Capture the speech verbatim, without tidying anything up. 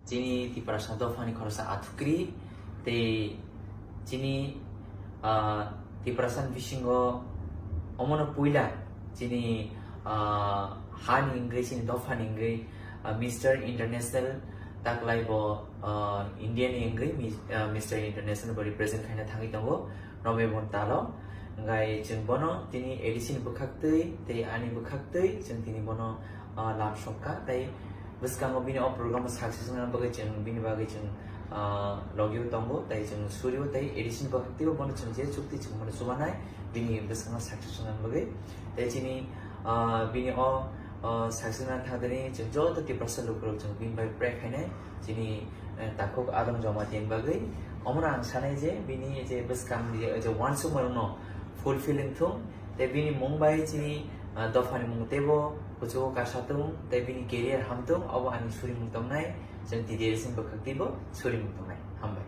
Chini Tiprasa dophani khoroksa athukri tei chini, ah, Tiprasa bisingo omono puila chini, ah, hani wngwi, chini dophani wngwi, ah, Mister International taklai bo, ah, India ni wngwi mi-, ah, Mister International bo represent khaina thangwi tongo November talo. Hingkhai chwng bono tini A D C ni bwkhaktwi tei ani bwkhaktwi chwng tini bono, ah, lam sokha tei bwskango bini o program o success wngna bagwi chwng bini bagwi chwng, ah, logio tongo tei chwng surio tei A D C ni bwkhaktwi bo bono chwng je chukti chwng bono chubanai bini bwskango success wngna bagwi. Tei chini, ah, bini o, ah, success wngna thangdini chwng joto Tiprasa lukurok chwng bini bai pray khainai chini, eh, takhuk Adam Jamatia ni bagwi. Omono ang sanai je bini je bwskang je, je uansukmarokno fulfill wngthung tei bini mung bai chini, ah, dophani mung teibo kuchugo kasa tung tei bini career hamtung, obo ani surimung tongnai, chwng T D S ni bwkhaktwi bo surimung tongnai. Hambai.